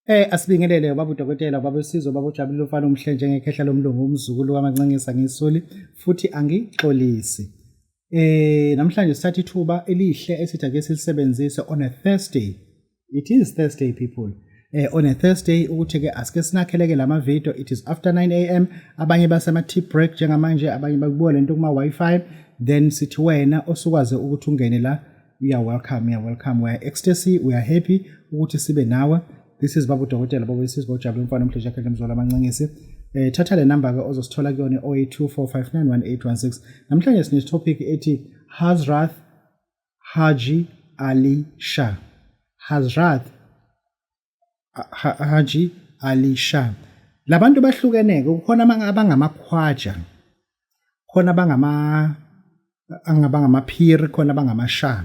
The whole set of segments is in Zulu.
Asibingelele baba udokotela, baba uSizwe, baba uJabulile, umfana omhle njengekhehla lomlungu, umzukulu kaMancengisa. Ngisoli futhi angixolisi. Namhlanje sithatha ithuba elihle esithi ake silisebenzise on a Thursday. It is Thursday, people. On a Thursday ukuthi ke asike sinakheleke lama video. It is after 9 am. Abanye basema tea break njengamanje, abanye bakubuka lento kuma Wi-Fi. Then sithi wena osukwazi ukuthi ungene la, you are welcome, you are welcome. We are ecstasy, we are happy ukuthi sibe nawe. This is baba udokotela, baba isizwe ojabule, umfana omhle jakhe mzolo amancengisi. Thatha le number ke ozosithola kuyona, 0824591816. Namhlanje sine topic ethi Hazrat Haji Ali Shah. Hazrat Haji Ali Shah. Labantu bahlukeneke, kukhona abangamakhwaja, khona abangamaphiri, khona abangamashah.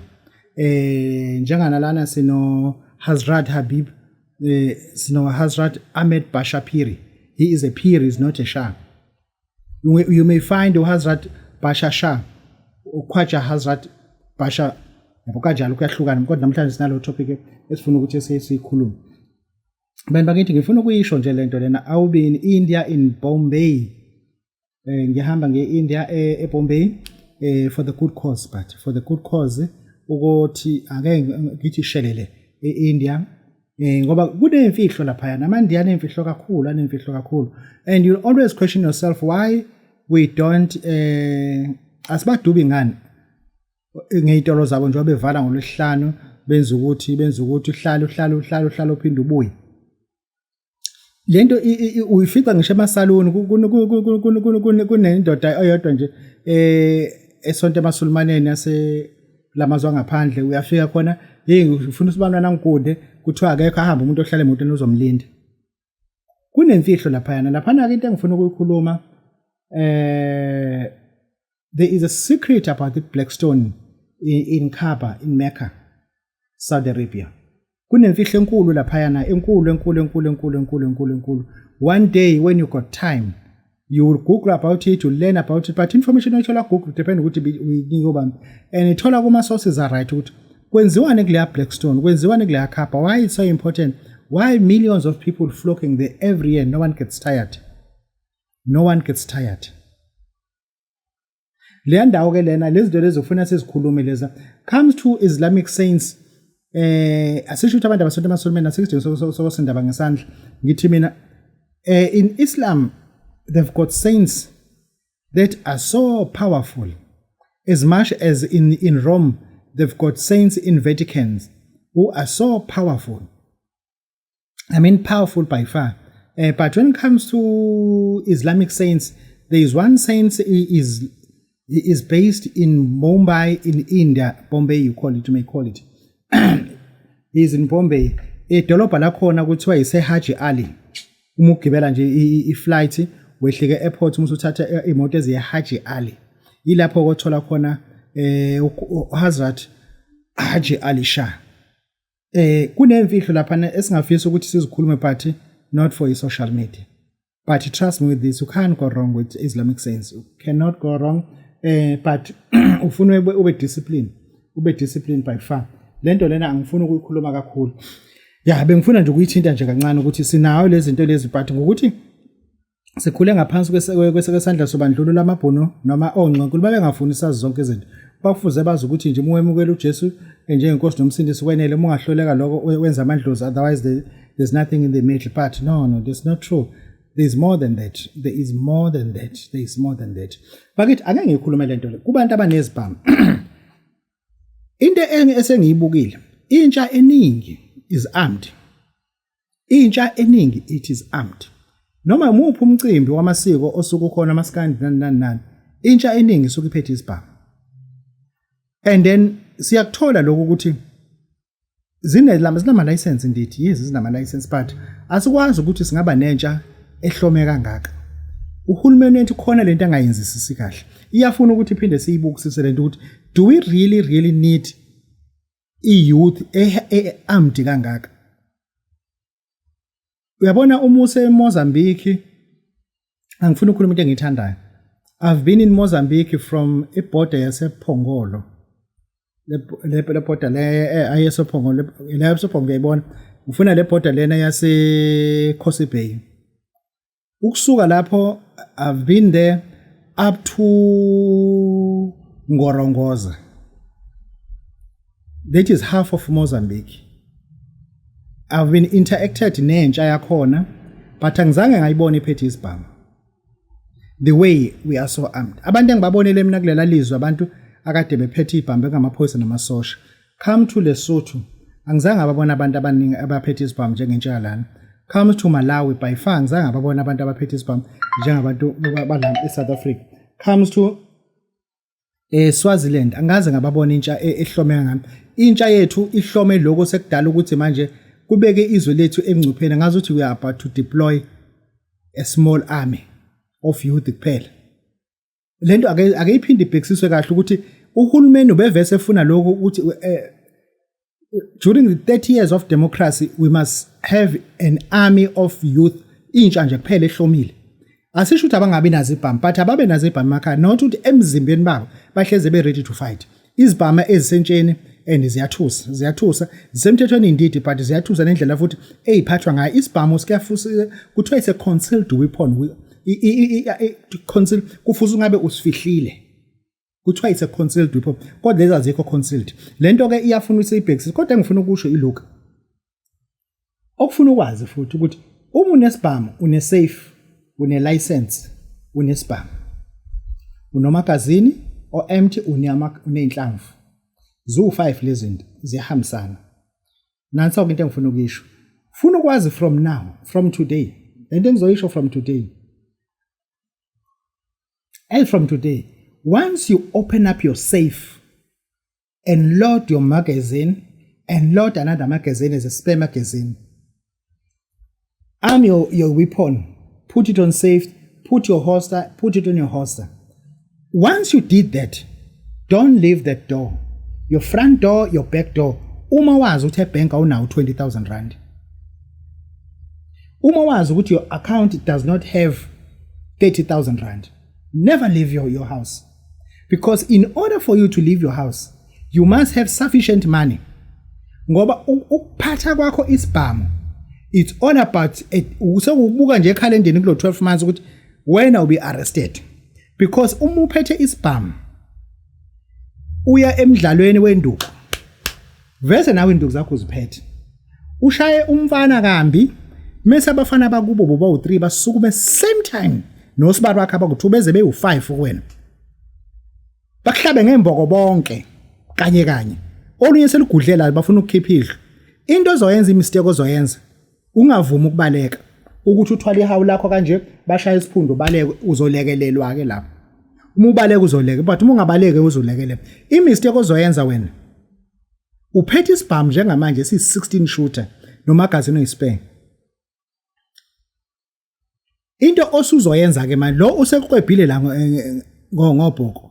Njengana lana sino Hazrat Habib, sino Hazrat Ahmed Basha Piri. He is a pir, is not a shah. You may find uHazrat Basha Shah, uKhwaja Hazrat Basha, yabo, kanjalo kuyahlukana, kodwa namhlanje sinalo topic esifuna ukuthi siyikhulume. Bantu bakithi, ngifuna ukuyisho nje lento lena. Awube in India, in Bombay. Ngihamba nge-India, eBombay, for the good cause, but for the good cause ukuthi ake ngithi shelele e-India, ngoba kunemfihlo laphaya, namaNdiya anemfihlo kakhulu, anemfihlo kakhulu, and you always question yourself why we don't asibadubi ngani ngey'tolo zabo njengoba bevala ngolwesihlanu, benza ukuthi uhlale uhlale uhlale uhlale uphinde ubuye. Lento uyifica ngisho emasaluni. Kunendoda eyodwa nje esonto emasulumaneni yase lamazwe angaphandle. Uyafika khona, hey, ufuna usibantwana ngikunde, kuthiwa akekho, ahambe umuntu ohlala emotweni uzomlinda. Kunemfihlo laphayana. Laphana-ke into engifuna ukuyikhuluma, there is a secret about the Blackstone in Kaaba in Mecca, Saudi Arabia. Kunemfihlo enkulu laphayana, enkulu, enkulu, enkulu, enkulu, enkulu, enkulu, enkulu. One day when you got time, you will Google about it, you learn about it, but information oyithola Google depend ukuthi uyinike ubani and ithola kuma sources are right, ukuthi kwenziwani kuleya Blackstone, kwenziwani kuleya Kaaba, why it's so important, why millions of people flocking there every year. No one gets tired, no one gets tired. Leya ndawo ke lena, lezi zinto lezi ufuna sizikhulume leza comes to Islamic saints. Asisho ukuthi abantu abasonto emasontweni, asikudingo sokosindaba ngesandla. Ngithi mina, in Islam they've got saints that are so powerful, as much as in Rome they've got saints in Vaticans who are so powerful, I mean, powerful by far. But when it comes to Islamic saints, there is one saint, he is based in Mumbai in India, Bombay you call it, you may call it. He is in Bombay. Idolobha lakhona kuthiwa ise Haji Ali. Uma ugibela nje i-flight, wehlike airport, uma usuthatha imoto eziye Haji Ali. Yilapho othola khona Hazrat Haji Ali Shah. Kunemfihlo lapha esingafisa ukuthi sizikhulume, but not for i-social media. But trust me with this, you can't go wrong with Islamic saints. You cannot go wrong. But ufuna ube discipline, ube discipline by far. Lento lena angifuni ukuyikhuluma kakhulu. Ya, bengifuna nje ukuyithinta nje kancane ukuthi sinayo lezi zinto lezi, but ngokuthi sikhule ngaphansi kwesandla sobandlululo lamabhunu noma ongxinkulu, babengafuni sazi zonke izinto. Bakufuze bazi ukuthi nje uma wemukela uJesu njengenkosi nomsindisi wenele, uma ungahloleka lokho wenza amadlozi, otherwise there's nothing in the middle. But no, that's not true. There's more than that, there is more than that, there is more than that. Bakithi, ake ngikhulume lento le kubantu abanezibhamu. Into esengiyibukile, intsha eningi is armed, intsha eningi, it is armed. Noma imuphi umcimbi wamasiko osuke ukhona, amaskandi, nani nani nani, intsha eningi isuke iphethe isibhamu. And then siyakuthola lokhu ukuthi zinama license indeed, yes, zinama license, but asikwazi ukuthi singaba nentsha ehlome kangaka. Uhulumeni wethu khona lento angayenzisisi kahle, iyafuna ukuthi iphinde siyibukisise lento, ukuthi do we really really need i-youth e-armed kangaka? Uyabona, uma useMozambique, angifuni ukukhuluma into engiyithandayo. I've been in Mozambique from iborder yasePhongolo, le border le ayesophongolo, le yasePhongolo, uyayibona Ngifuna le border lena yase Khosi Bay. Ukusuka lapho, I've been there up to Ngorongoza. That is half of Mozambique. I've been interacted nentsha yakhona, but angizange ngayibona iphethe isibhamu. The way we are so armed. Abantu engibabonele mina kulela lizwe, abantu akade bephethe ibhamu bengamaphoyisa namasosha. Come to Lesotho, angizange ngababona abantu abaningi abaphethe isibhamu njengentsha lana. Come to Malawi, by far angizange ngababona abantu abaphethe isibhamu njengabantu bala eSouth Africa. Comes to eSwaziland, angaze ngababona intsha ehlome ngami. Intsha yethu ihlome lokho sekudala ukuthi manje kubeke izwe lethu engcupheni, ngazi ukuthi we are about to deploy a small army of youth kuphela. Lento ake iphinde ibhekisiswe kahle ukuthi uhulumeni ubevese efuna lokho ukuthi during the 30 years of democracy we must have an army of youth, intsha nje kuphela ehlomile. Asisho ukuthi abangabi nazo ibhamu, but ababe nazo ibhamu emakhaya, not ukuthi emzimbeni babo bahleze be ready to fight. Izibhamu ezisentsheni and ziyathusa, ziyathusa, zisemthethweni indeed, but ziyathusa nendlela futhi eyiphathwa ngayo. Isibhamu siyafusa, kuthiwa it's a concealed weapon. Conceal kufuze ungabe usifihlile. Kuthiwa it's a concealed weapon, kodwa lezi azikho concealed. Lento ke iyafuna ukuthi siyibhekisise, kodwa engifuna ukusho ilokhu okufuna ukwazi futhi ukuthi uma unesibhamu, une safe, une license, unesibhamu, unomagazini o empty, uneyinhlamvu ziwu5, lezi zinto ziyahambisana. Nanso into engifuna ukuyisho. Funa ukwazi from now, from today, lento engizoyisho from today, and from today, once you open up your safe and load your magazine and load another magazine as a spare magazine, arm your weapon, put it on safe, put your holster, put it on your holster. Once you did that, don't leave that door, your front door, your back door. Uma wazi ukuthi ebhenki awunawo R20,000, uma wazi ukuthi your account does not have R30,000, never leave your house, because in order for you to leave your house you must have sufficient money, ngoba ukuphatha kwakho isibhamu, it's all about usekubuka nje ekhalendeni kulo 12 months ukuthi wena will be arrested, because uma uphethe isibhamu uya emidlalweni wenduku, vese nawe induku zakho uziphethe, ushaye umfana kambi, mase abafana bakubo boba u3 basukume same time nosibari wakhe abaku2 beze bewu5 kuwena, bakuhlabe ngemboko bonke kanye kanye, olunye selugudlela, bafuna ukukhipha idlo. Into ozoyenza, imistake ozoyenza, ungavumi ukubaleka, ukuthi uthwale ihawu lakho kanje, bashaya isiphundo, baleke, uzolekelelwa ke lapho. Uma ubaleka uzoleke, but uma ungabaleke uzolekelela. Imistake ozoyenza wena, uphethe isibhamu njengamanje esiyi-16 shooter nomagazini oyispare. Into osuzoyenza ke manje, lo usekuqwebhile la ngobhoko,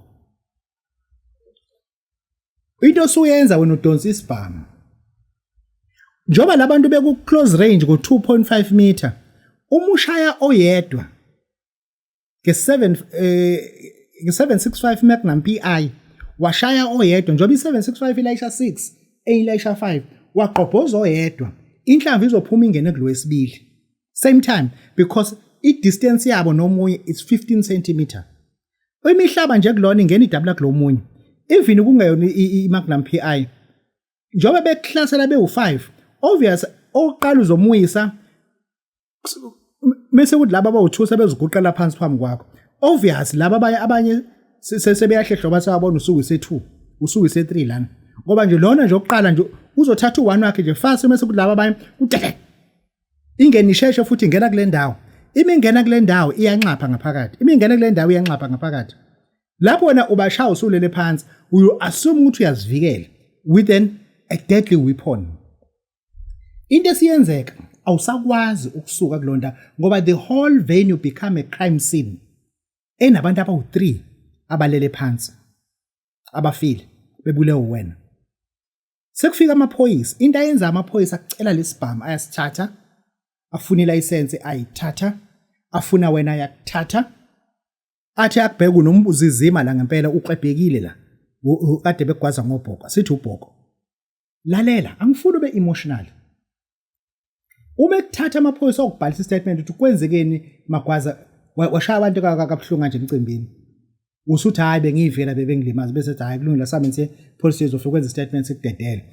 into osuyenza wena, udonsa isibhamu njoba labantu beku close range ku 2.5 meter. Uma ushaya oyedwa nge-7 nge-765 Magnum PI, washaya oyedwa, njengoba i-765 ilayisha 6, eyilayisha 5, waqobhoza oyedwa, inhlamvu izophuma ingene kulowesibili same time, because i-distance yabo nomunye is 15 cm. Imihlaba nje kulona ingena idabula kulomunye, even kungeyona i-Magnum PI. Njengoba bekuhlasela bewu5, obvious oqala uzomuyisa, mase kuthi laba abawu2 sebeziguqela phansi phambi kwakho. Obvious laba abanye sebeyahlehla bathi abona usuku ise2, usuku ise3 lana, ngoba nje lona nje oqala nje uzothatha u1 wakhe nje fast, mase kuthi laba abanye utete ingene isheshe futhi ingena kule ndawo. Ima ingena kule ndawo iyanxapha ngaphakathi, ima ingena kule ndawo iyanxapha ngaphakathi. Lapho wena ubashaya usulele phansi, uyu assume ukuthi uyazivikela with a deadly weapon. Into esiyenzeka, awusakwazi ukusuka kulonda ngoba the whole venue become a crime scene enabantu abawu3 abalele phansi, abafile, bebulewe wena. Sekufika amaphoyisa, into ayenza amaphoyisa, akucela lesibhamu ayasithatha, afuna ilayisense ayithatha, afuna wena ayakuthatha, athi akubheka unombuzizima la ngempela, uqebhekile la, kade begwaza ngobhoko, sithi ubhoko. Lalela, angifuni ube emotional. Uma ekuthatha amaphoyisa okubhalisa istatement ukuthi kwenzekeni Magwaza, washaya abantu kabuhlungu kanje emcimbini, usuthi hhayi, bengiyivela, bebengilimaza, bese ethi hhayi, kulungile, asambe nje police station, ufike kwenza istatement, sikudedele,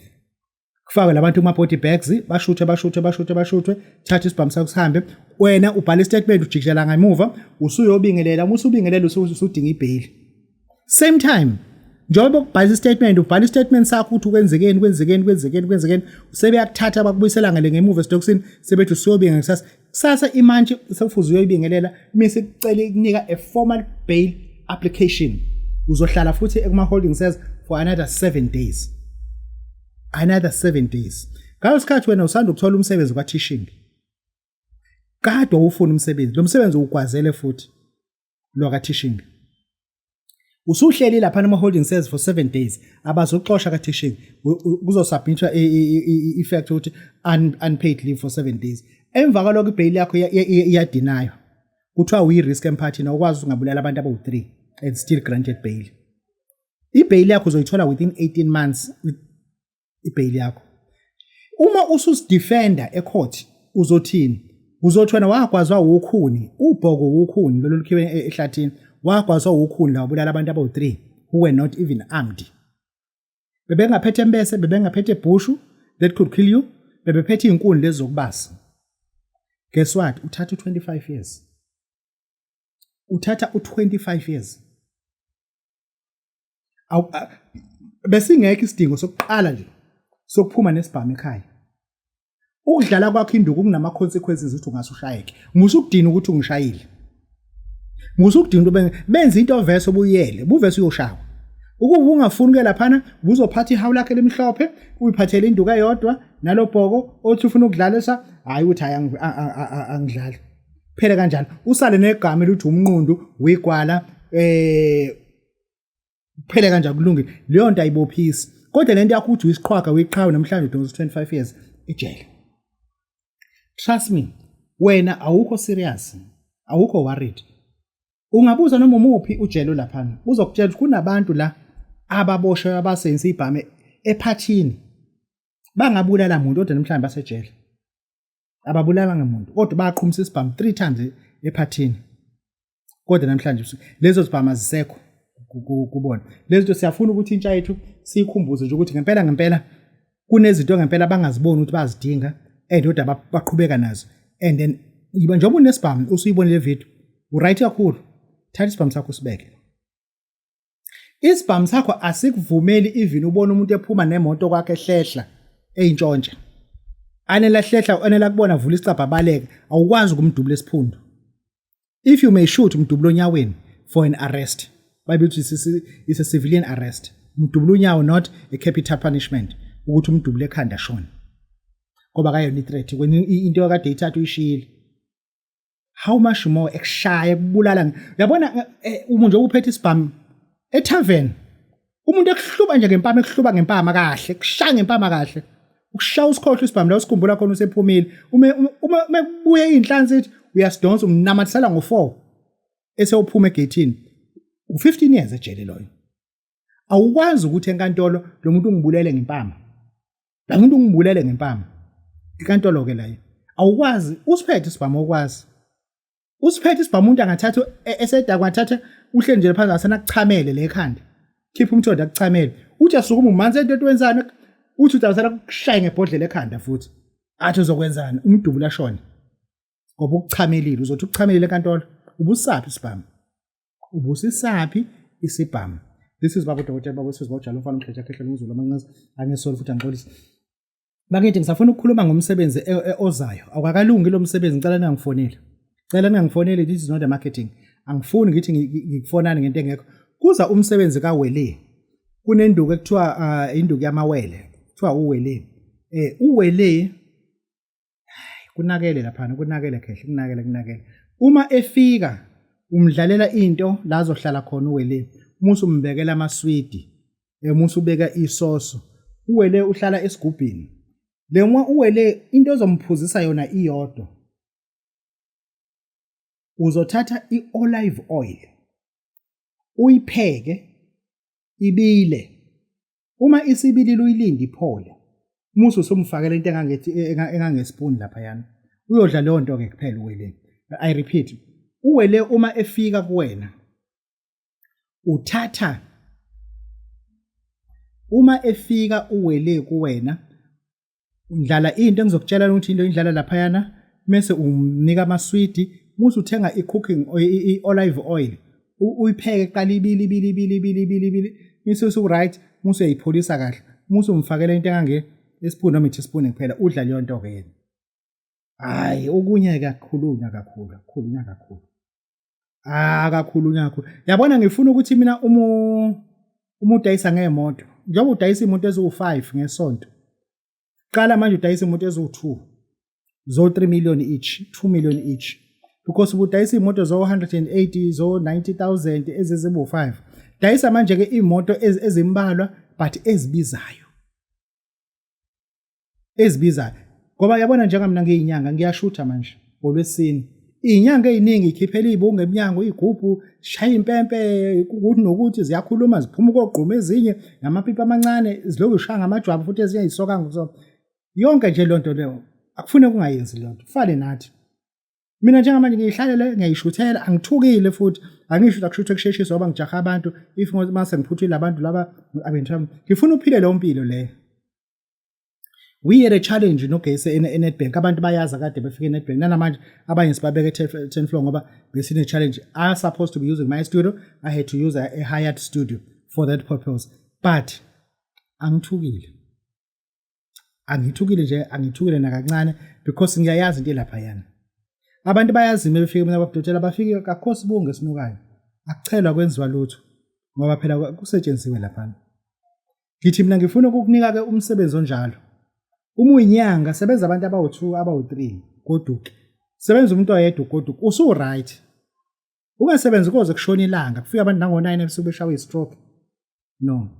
kufakwe labantu kuma-body bags, bashuthwe, bashuthwe, bashuthwe, bashuthwe, thatha isibhamu sakho sihambe. Wena ubhala istatement, ujikijela ngemuva, usuyobingelela. Uma usubingelela, usudinga ibheyili. Same time njengoba ukubhala istatement, ubhala istatement sakho ukuthi kwenzekeni, kwenzekeni, kwenzekeni, kwenzekeni, sebeyakuthatha bakubuyisela ngale ngemuva esitokisini, sebethi usuyobinga kusasa. Kusasa imantshi sekufuze uyoyibingelela, mise kucela ikunika a formal bail application. Uzohlala futhi ekuma-holding cells for another 7 days, another 7 days. Ngalo sikhathi wena usanda ukuthola umsebenzi kwa-teaching, kade wawufuna umsebenzi, lo msebenzi uwugwazele futhi lo ka-teaching. Usuhleli lapha nama-holding cells for 7 days, abazoxosha ka-teaching, kuzosubmithwa i-fact ukuthi unpaid leave for 7 days. Emva kwalokho ibheyili yakho iyadinaywa, kuthiwa uyi-risk emphakathini, awukwazi ungabulala abantu abawu-3 and still granted bail. Ibheyili yakho uzoyithola within 18 months. Ibheyili yakho, uma ususidefenda ecourt, uzothini? Uzothi wena wagwazwa ukhuni, ubhoko ukhuni lolu lukhiwe ehlathini, wagwazwa ukhuni la, wabulala abantu abawu-3 who were not even armed. Bebengaphethe embese, bebengaphethe bhushu that could kill you, bebephethe iy'nkuni lezi zokubasa. Guess what? Uthatha u-25 years, uthatha u-25 years. Besingekho isidingo sokuqala nje sokuphuma nesibhamu ekhaya. Ukudlala kwakho induku kunama-consequences ukuthi ungase ushayeke. Musa ukudina ukuthi ungishayile, musa ukudina ukuthi benza into vese obuyele buvese uyoshawa. Ukuba ungafuni ukuya laphana, ubuzophatha ihawu lakhe elimhlophe, uyiphathele induku eyodwa nalo bhoko othi ufuna ukudlalisa, hhayi ukuthi hhayi, angidlali, phele kanjalo, usale negama elithi umnqundu wigwala, kuphele kanjalo, kulungile. Leyo nto ayibophisi, kodwa lento yakho ukuthi uyisiqhwaga, uyiqhawe, namhlanje udonsa 25 years ejele. Trust me, wena awukho serious, awukho worried. Ungabuza noma umuphi ujelo laphana, uzokutshela ukuthi kunabantu la ababoshwe abasebenzisa ibhame ephathini, bangabulala muntu, kodwa namhlanje basejele. Ababulala ngamuntu, kodwa baqhumisa isibhamu 3 times ephathini, kodwa namhlanje lezo zibhamu azisekho kubona. Lezi zinto siyafuna ukuthi intsha yethu siyikhumbuze nje ukuthi ngempela ngempela kunezinto ngempela abangaziboni ukuthi bayazidinga and kodwa baqhubeka nazo. And then yiba njengoba unesibhamu, usuyibone le video, uright kakhulu, thatha isibhamu sakho usibeke. Isibhamu sakho asikuvumeli even ubone umuntu ephuma nemoto kwakhe ehlehla, eyintshontsha, anela hlehla, anela kubona, vula isicabha, abaleke, awukwazi ukumdubula esiphundu. If you may shoot, umdubula onyaweni for an arrest, bayibithi it's a civilian arrest, umdubula unyawo, not a capital punishment ukuthi umdubule ekhanda shona, ngoba kayona i-threat wena, into akade ithatha uyishiyile. How much more ekushaya, ekubulala? Uyabona, uma nje uphethe isibhamu etavern, umuntu ekuhluba nje ngempama, ekuhluba ngempama kahle, kushaya ngempama kahle, ukushaya usikhohlwa isibhamu la, usikhumbula khona usephumile. Uma kubuye iy'nhlansi ithi uyasidonsa, umnamathisela ngo-4 esewuphuma egeyithini, u-15 years ejele loyo. Awukwazi ukuthi enkantolo lo muntu ungibulele ngempama, la muntu ungibulele ngempama. Inkantolo-ke layo, awukwazi usiphethe isibhamu, awukwazi usiphethe isibhamu. Umuntu angathatha esedakwa, angathatha uhleli nje phansi, asana kuchamele le ekhanda, khipha umthondo akuchamele, uthi asukuma umanzi ento wenzani, uthi uthi kushaye ngebhodlela ekhanda futhi, athi uzokwenzani, umdubula ashone ngoba ukuchamelile. Uzothi ukuchamelile enkantolo, ubusaphi isibhamu? Ubusisaphi isibhamu? This is baba udokotela, baba usizwa ujalo, umfana umhleja khehla umzulu amancaza. Angisoli futhi angixolisi bakithi. Ngisafuna ukukhuluma ngomsebenzi ozayo, awukakalungi lo msebenzi. Ngicela ningangifoneli, cela ningangifoneli. This is not a marketing, angifuni ngithi ngikufonani ngento engekho. Kuza umsebenzi kaWele, kunenduku ekuthiwa induku yamawele, kuthiwa uWele, uWele kunakele laphana, kunakele khehle, kunakele, kunakele. Uma efika umdlalela into la azohlala khona uWele, uma umbekela amaswidi, uma ubeka isoso, uWele uhlala esigubhini le. Uma uWele into ozomphuzisa yona iyodwa, uzothatha i-olive oil uyipheke ibile. Uma isibilile, uyilinde iphole, musu usumfakela into engangethi engangespoon laphayana. Uyodla leyo nto ke kuphela uwele. I repeat, uwele uma efika kuwena uthatha, uma efika uwele kuwena undlala into engizokutshela ukuthi into indlala laphayana, mese umnika amaswidi, musu uthenga i-cooking i-olive oil, uyipheke qala ibili ibili ibili ibili ibili ibili, mese usu-right, musu uyayipholisa kahle, musu umfakela into engange ispoon noma i-teaspoon kuphela, udla leyo nto-ke yena. Hhayi, okunye-ke akukhulunywa kakhulu, akukhulunywa kakhulu, akakhulunywa kakhulu. Yabona, ngifuna ukuthi mina uma udayisa ngemoto, njengoba udayisa imoto eziwu-5 ngesonto, qala manje udayisa imoto eziwu-2 zo 3 million each, 2 million each, because ubudayisa imoto zo 180, zo 90,000 ezizibu 5. Dayisa manje ke imoto ezimbalwa but ezibizayo, ezibizayo, ngoba yabona, njengamina ngiyinyanga, ngiyashutha manje ngolwesine. Iy'nyanga ey'ningi ikhiphela iy'bungu emnyango, iy'gubhu, shaya impempe, ukuthi nokuthi ziyakhuluma, ziphuma ukogquma, ezinye namapipi amancane, zilokhu zishaya ngamajwabu, futhi ezinye y'soka ngokusoka yonke nje leyo nto leyo. Akufune kungayenzi leyo nto, kufane nathi. Mina njengamanje ngiyihlalele, ngiyayishuthela, angithukile futhi angisho ukuthi akushuthwe kusheshiswe ngoba ngijaha abantu. If mase ngiphuthile abantu laba abenthami, ngifuna uphile leyo mpilo leyo. We had a challenge nogesi e-Nedbank. Abantu bayazi kade befike e-Nedbank, nanamanje abanye sibabeke 10 floor ngoba besine challenge. I supposed to be using my studio, I had to use a hired studio for that purpose, but angithukile, angithukile nje, angithukile nakancane, because ngiyayazi into elaphayana. Abantu bayazi uma befika mina babudokotela, bafike akukho sibungu esinukayo, akuchelwa, kwenziwa lutho, ngoba phela kusetshenziwe laphana. Ngithi mina ngifuna ukukunika-ke umsebenzi onjalo. Uma uyinyanga, sebenza abantu abawu-2, abawu-3, goduke. Sebenza umuntu oyedwa, ugoduke, usu-right. Ungasebenzi koze kushona ilanga, kufika abantu nango-9 ebusuku beshawe i-stroke. No,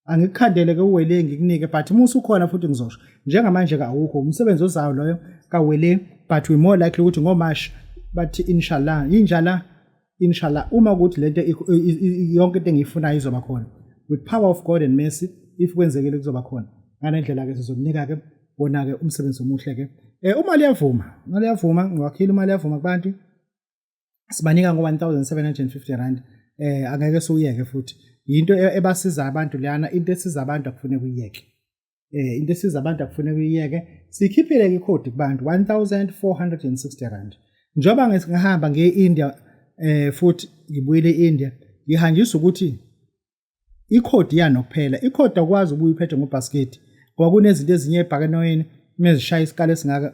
angikukhandele-ke uwele ngikunike, but uma usukhona futhi ngizosho. Njengamanje-ke awukho umsebenzi ozayo loyo kawele, but we more likely ukuthi ngoMashi bathi inshallah, injala inshallah, uma ukuthi lento yonke into engiyifunayo izoba khona with power of God and mercy. If kwenzekile kuzoba khona ngale ndlela-ke, sizokunika-ke wona-ke umsebenzi omuhle-ke. Uma liyavuma, uma liyavuma, ngiwakhile. Uma liyavuma kubantu, sibanika ngo-R1750. Angeke siwuyeke futhi, yinto ebasiza abantu leyana. Into esiza abantu akufuneka uyiyeke, into esiza abantu akufuneka uyiyeke. Sikhiphile-ke ikhodi kubantu, R1460. Njengoba ngihamba ngiye e-India, futhi ngibuyele e-India, ngihanjiswa ukuthi ikhodi yanokuphela. Ikhodi akwazi ubuye uphethe ngobhasikidi, ngoba kunezinto ezinye ebhakanoyini, uma zishaya isikalo esingaka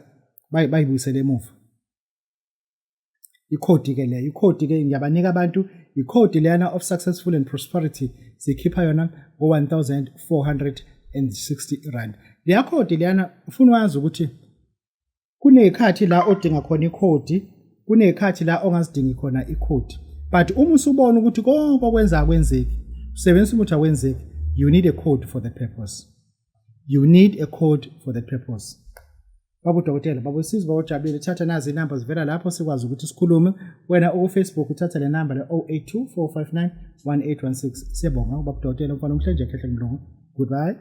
bayibuyisele emuva ikhodi-ke leyo. Ikhodi-ke ngiyabanika abantu, ikhodi leyana of successful and prosperity, sikhipha yona ngo-R1460. Leya khodi leyana, ufuna wazi ukuthi kuney'khathi la odinga khona ikhodi, kuney'khathi la ongazidingi khona ikhodi, but uma usubona ukuthi konke okwenza akwenzeki, usebenzisa umuthi akwenzeki, you need a code for that purpose. You need a code for that purpose. Baba udokotela, baba usizwe, bawujabulile, thatha nazi inamba zivela lapho, sikwazi ukuthi sikhulume. Wena uku-Facebook, uthatha le namba le, 082 459 1816. Siyabonga, baba udokotela, umfana omhle nje, khehle mlungu. Goodbye.